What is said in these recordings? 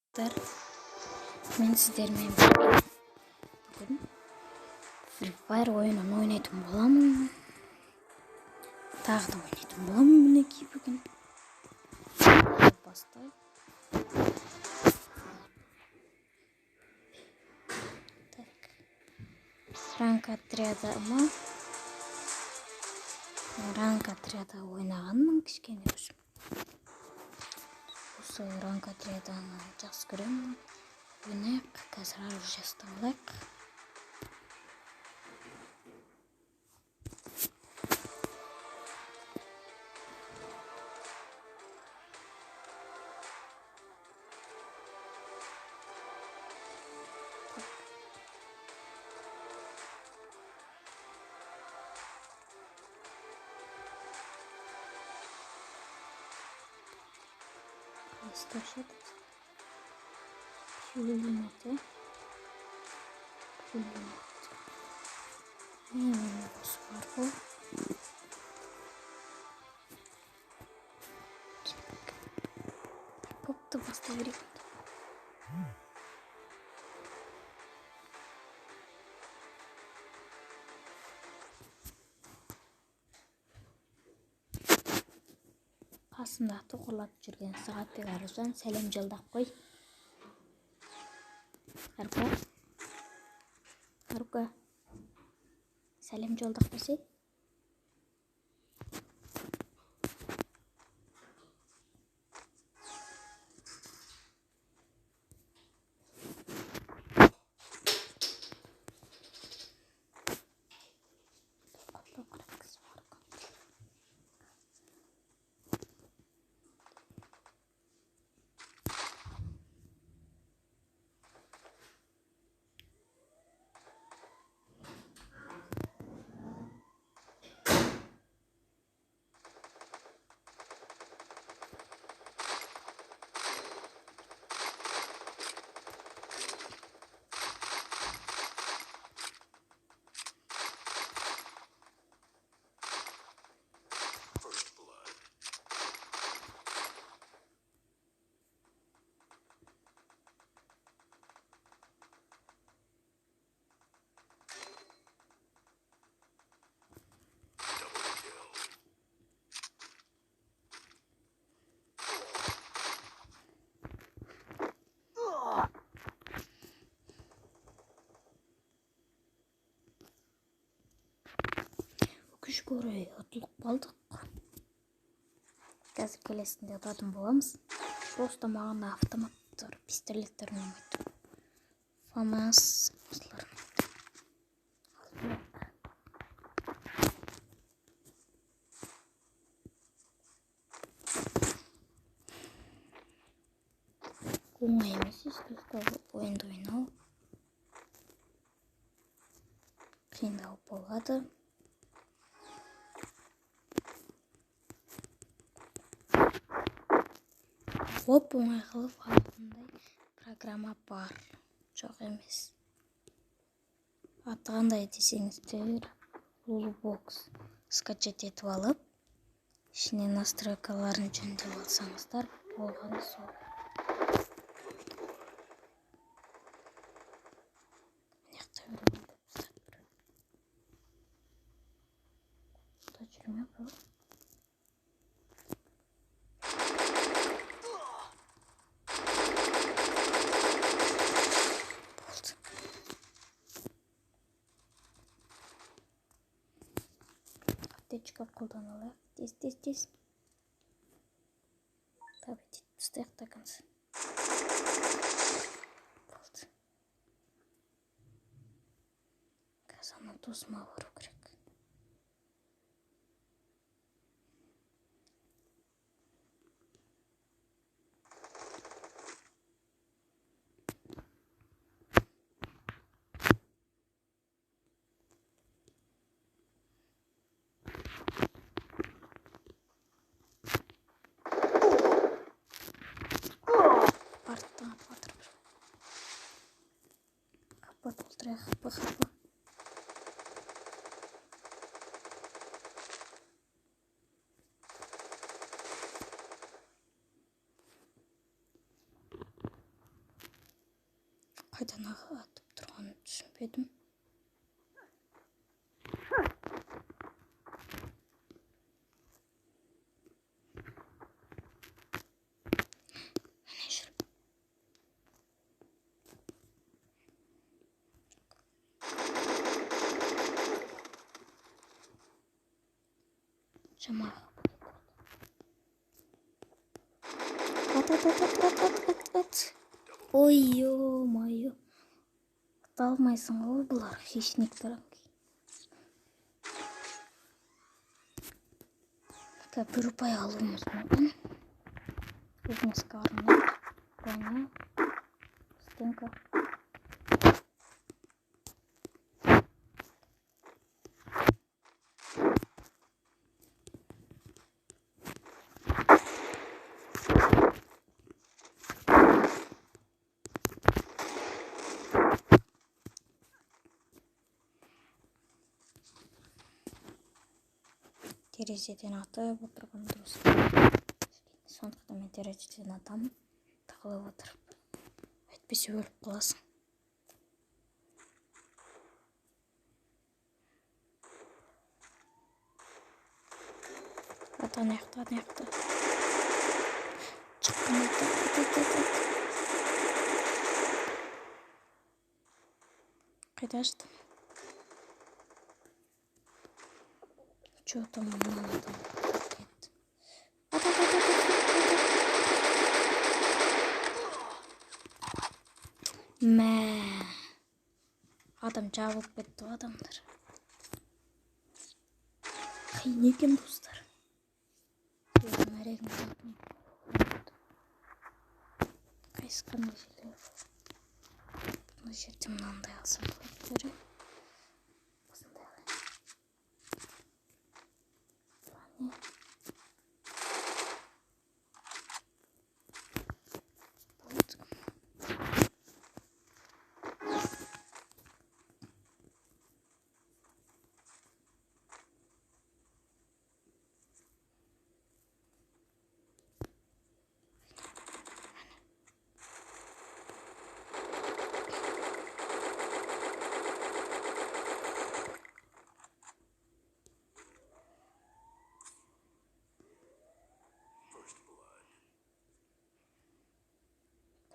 Достар, мен сіздермен бірге бүгін Free Fire ойынын ойнайтын боламын. Тағы да ойнайтын боламын мінекей бүгін. Бастайық. Так. Ранг отряда ма? Ранг отряда ойнағанмын кішкене өзім. Осы ранг отряданы жақсы көремін. Ойнайық, қазір оружие ұстап алайық. Истощит. Пулемет, пулемет. Мен осы бар ғой. Попты бастай берейік. Қасымда тоқырлатып жүрген Сағатбек Аружан сәлем жолдап қой. Арука, Арука, сәлем жолдап қойсай. Өкінішке орай ұтылып қалдық. Қазір келесінде ұтатын боламыз. Просто маған автоматтар, пистолеттер ұнамайды. ФАМАС осылар ұнайды. Оңай емес, если ойынды ойнау қиындау болады. Оп оңай қылып алатындай программа бар. Жоқ емес. Аты қандай десеңіздер, Lulubox скачать етіп алып, ішіне настройкаларын жөндеп алсаңыздар, болғаны сол. Мына жақта біреу тастады біреу. Бұнда жүрме біреу. Аптечка қолдана алайық. Тез, тез, тез. Табить етіп тастайық до конца. Болды. Қазір ана досыма бару керек. Хп, хп. Қайдан атып тұрғанын түсінбедім. Міне жүр. Жаман. Ат, ат, ат, ат, ат, ат, ат, ат. Ой, ё-моё. Ата алмайсың ғой бұлар, хищниктер. Бір ұпай алуымыз мүмкін. Өзіңізге арнап, броня, стенка. Терезеден атып отырған дұрыс. Сондықтан мен терезеден атамын, тығылып отырып. Әйтпесе өліп қаласың. Ат, ана жақта, ана жақта. Шыққан ат, ат, ат, ат, ат. Қайда аштым? Чё там мынаны там кетті. Ат, ат, ат, ат, ат, ат, ат. Мә. Адам жабылып кетті ғой адамдар. Қиын екен, достар. Өзім әрегім таптым. Қайсы қандай жерлер? Мына жерде мынандай алсам болады. Осындай алайын. Броня. Болды.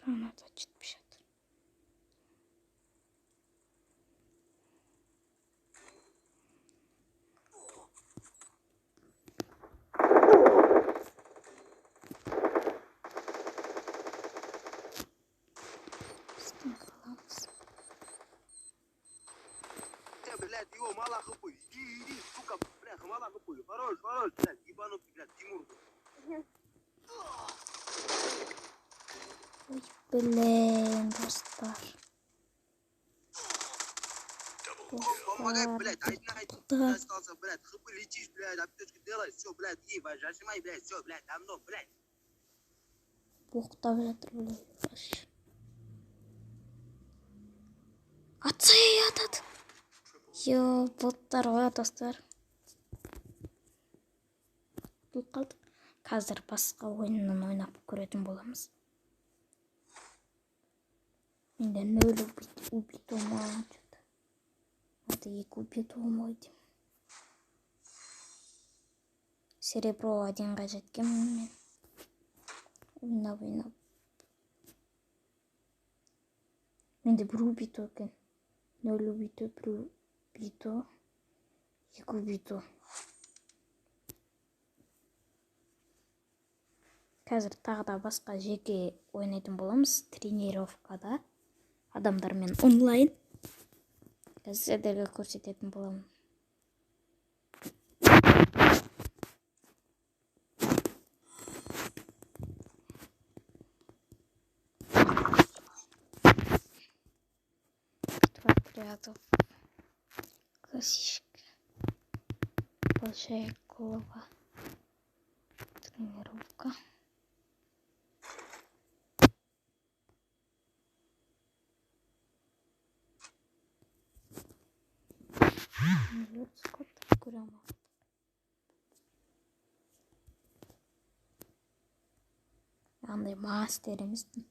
Граната жетпей жатыр. Үстіне қаламыз. Блядь, его мало хапуй. Иди, иди, сука, блядь, мало хапуй. Хорош, хорош, блядь, ебанутый, блядь, Тимур. Ой, блин, достар. Помогай, блядь, один на один Да. остался, блядь, хапы летишь, блядь, аптечку делай, все, блядь, ебать, зажимай, блядь, все, блядь, давно, блядь. Боқтап жатыр, блядь. Атса, ей, ат, ат. Йо, боттар ғой, достар. Ұтылып қалдық. Қазір басқа ойыннан ойнап көретін боламыз. Менде 0 убито ма, что-то. Это 2 убито ма деймін. Серебро 1-ға жеткенмін мен. Ойнап, ойнап. Менде 1 убито екен. 0 убито, 1 убито, 2 убито. Қазір тағы да басқа жеке ойнайтын боламыз. Тренировкада адамдармен онлайн. Қазір сіздерге көрсететін боламын. Битва отрядов. Классическая. Большая голова. Тренировка. Андай мастер емеспін.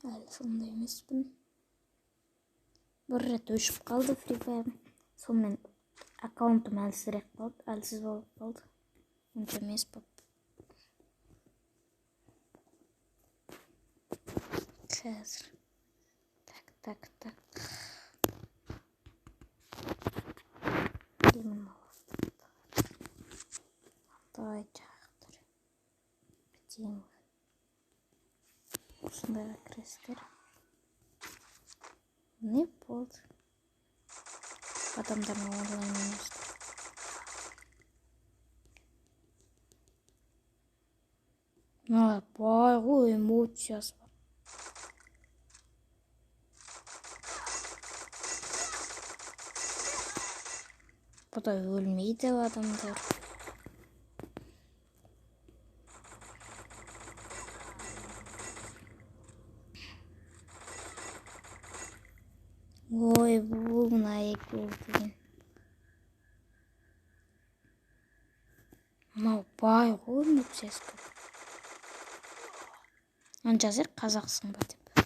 Әлі сондай емеспін. Бір рет өшіп қалды Free Fire. Сонымен аккаунтым әлсірек қалды, әлсіз болып қалды. Онша емес болып. Қазір. Так, так, так. Деймін Давай жақтыр. Бітейін. Осындайға кіресіздер. Не болды? Адамдармен онлайн ойнайсыздар. Мына бай ғой, эмоциясы бар. Бұда өлмейді адамдар. Ой, бұл мына екеуі деген. Мынау бай ғой, эмоциясы көп. Оны жазайық, қазақсың ба деп.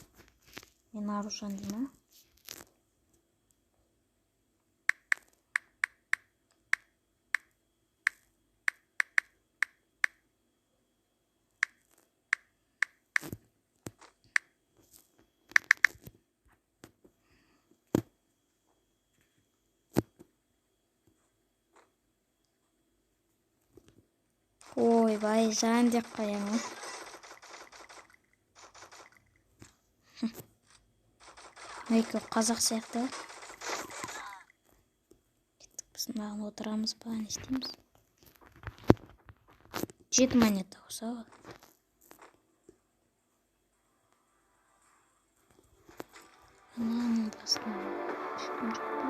Мен Аружан деймін, а? Ой, байжан деп қоямын. Мына екеуі қазақ сияқты. Кеттік, біз мынаған отырамыз ба, не істейміз? 7 монета болса ғой. Ананың басына ешкім жоқ па?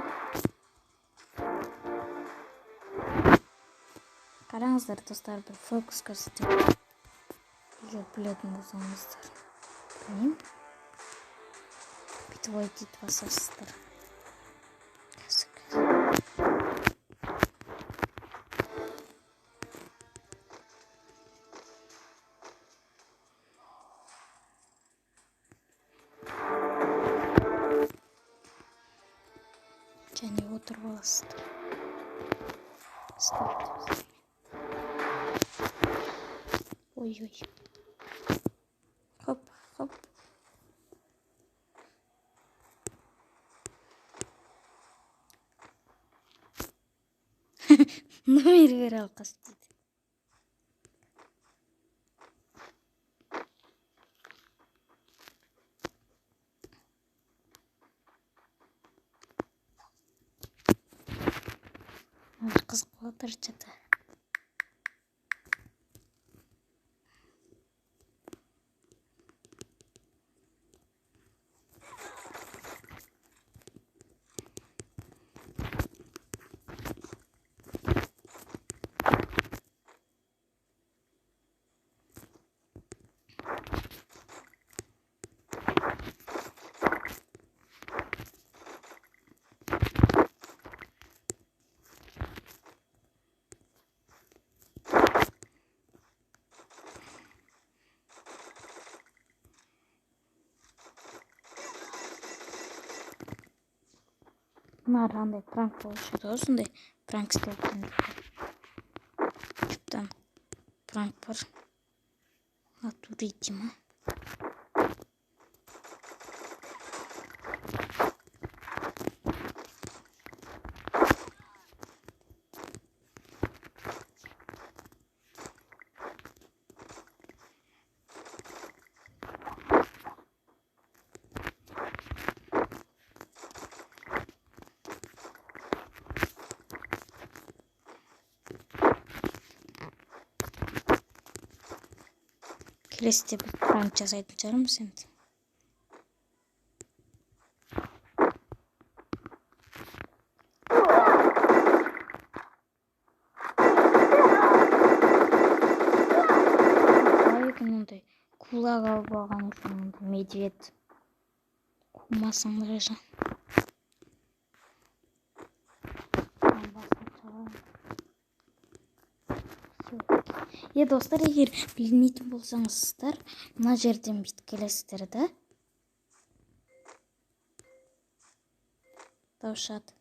Қараңыздар, достар, бір фокус көрсетемін. Егер білетін болсаңыздар. Білмеймін. Бүйтіп ой дейді басасыздар. Қазір, қазір. Және отырып аласыздар. Стоп деп. Ой-ой. Хоп, хоп. Номер бер алқаш дейді. Қызық болып тұр что-то. Мына андай пранк болып шығады ғой, сондай пранк істеп ютубтан пранк бар. Натуре ма? Келесіде бір пранк жасайтын шығармыз енді. Қалай екен ондай кулак алып алған екен ондай медведь. Қумасаңдар жан. Е, достар, егер білмейтін болсаңыздар, мына жерден бүйтіп келесіздер да. Дауыс шығады.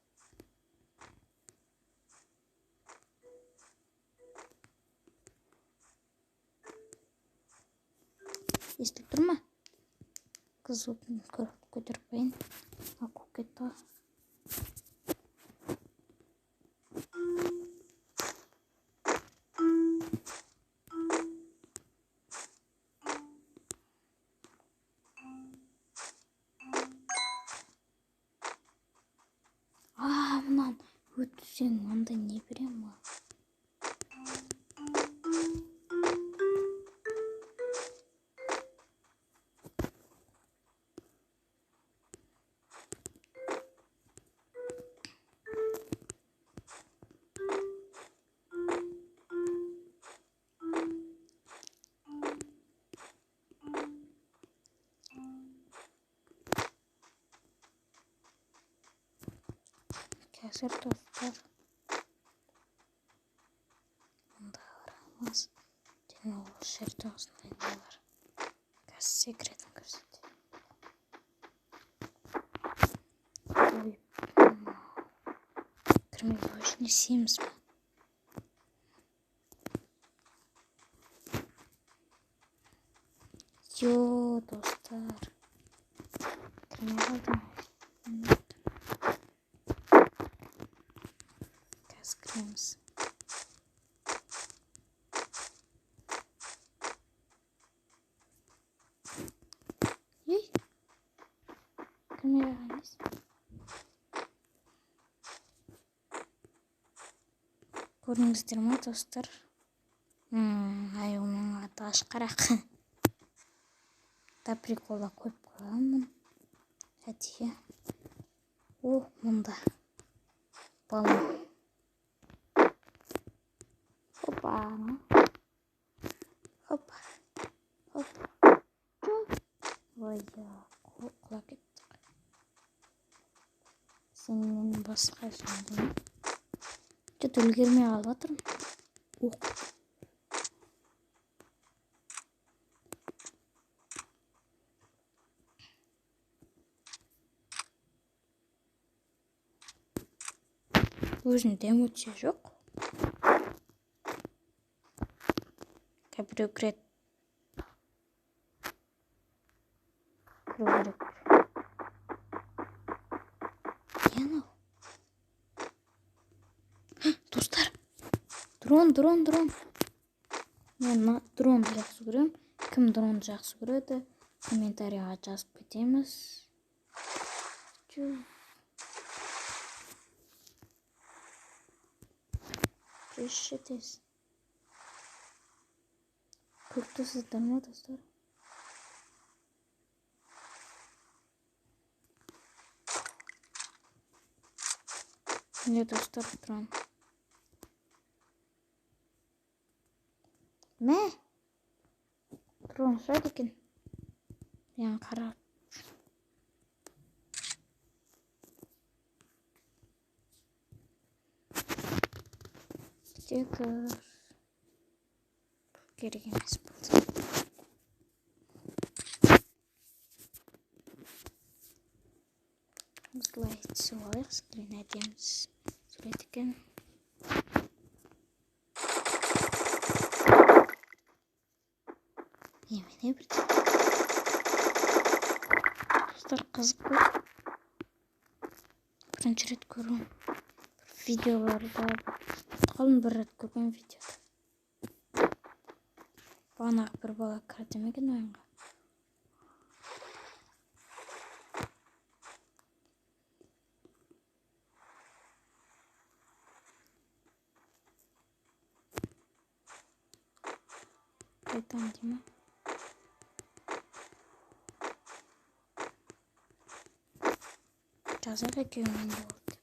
Естіліп тұр ма? Звукын көтеріп қояйын. Көк кетті ғой. Мынаны өтсең андай не беремін ма? Қазір достар мұнда барамыз. Және ол жерде осындай не бар. Қазір секретін көрсетейін. Ой, кірмей қойшы, не істейміз ба? Йо, достар. Кірмей қалдым. Қазір кіреміз. Ей, кірмей қалған несі? Көрдіңіздер ма, достар? Аюның аты Ашқарақ. Да прикола қойып қойғанмын. Әдейі. О, мұнда. Балон. Опа. Опа. Опа. Ой, құлап кеттік. Сенен басқа жандым. Что-то үлгермей қалып жатырмын. Оқ. Өзінде эмоция жоқ. Біреу кіреді. Кіру керек. Не анау? Достар! Дрон, дрон, дрон. Мен дронды жақсы көремін. Кім дронды жақсы көреді? Комментарийға жазып кетеміз. Тез. Көріп тұрсыздар ма, достар? Міне, достар, дрон. Мә? Дрон ұшады екен. Мен қарап. Күте тұр. Керек емес болды. Осылай түсіп алайық, скрин әдемі сурет екен. Немене бір достар, қызық қой. Бірінші рет көруім. Бір видеоларда қалдым, бір рет көрген видеода. Бағанағы бір бала кірді ме екен ойынға? Қайтам дей ме? Жазайық екеуімен де болды деп.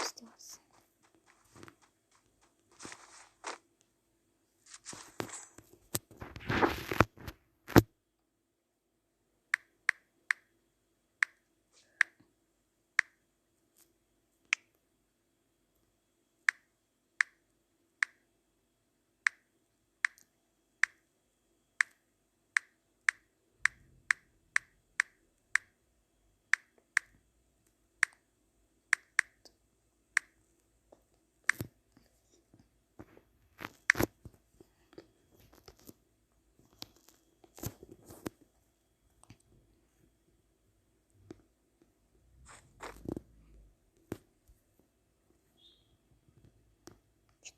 Істеп алсын.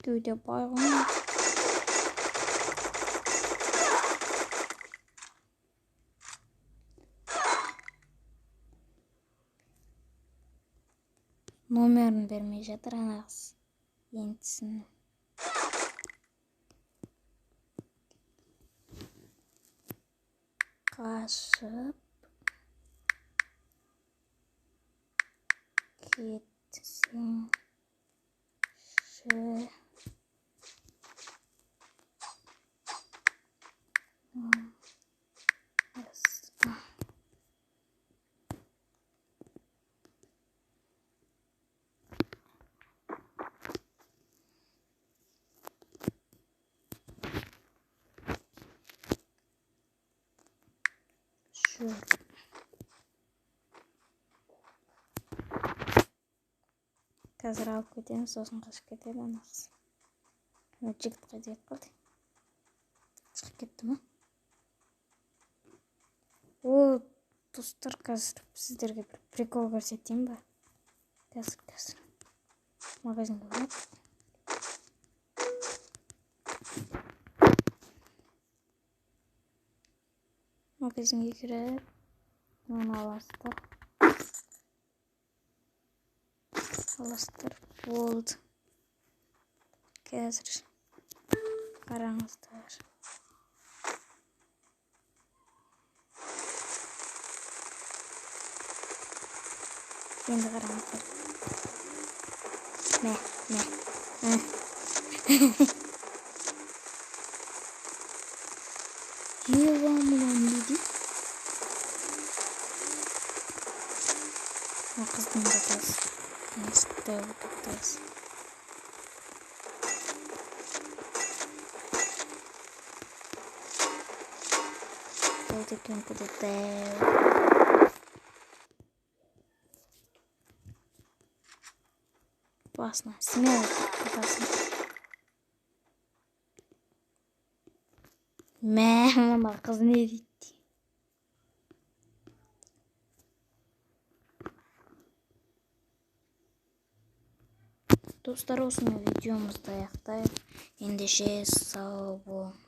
Екеуі де бай ғой. Номерін бермей жатыр ана қыз. Ентісін. Қашып кетсеңші. Жүр. Қазір алып кетеміз, сосын қашып кетеді ана қыз. Ана жігіт қайда кетіп қалды? Шығып кетті ма? О, достар, қазір сіздерге бір прикол көрсетейін ба? Қазір. Магазинге барып. Магазинге кіріп, мынаны аласыздар. Аласыздар, болды. Қазір қараңыздар. Енді қараңыздар. Мә, мә. Ева, мынау не дейді? Мына қыздың да тас. Тас. Болды екен, құды дәу. Басына смело атасың. Мә, мына қыз не дейді? Достар, осымен видеомызды аяқтайық. Ендеше сау болыңыз.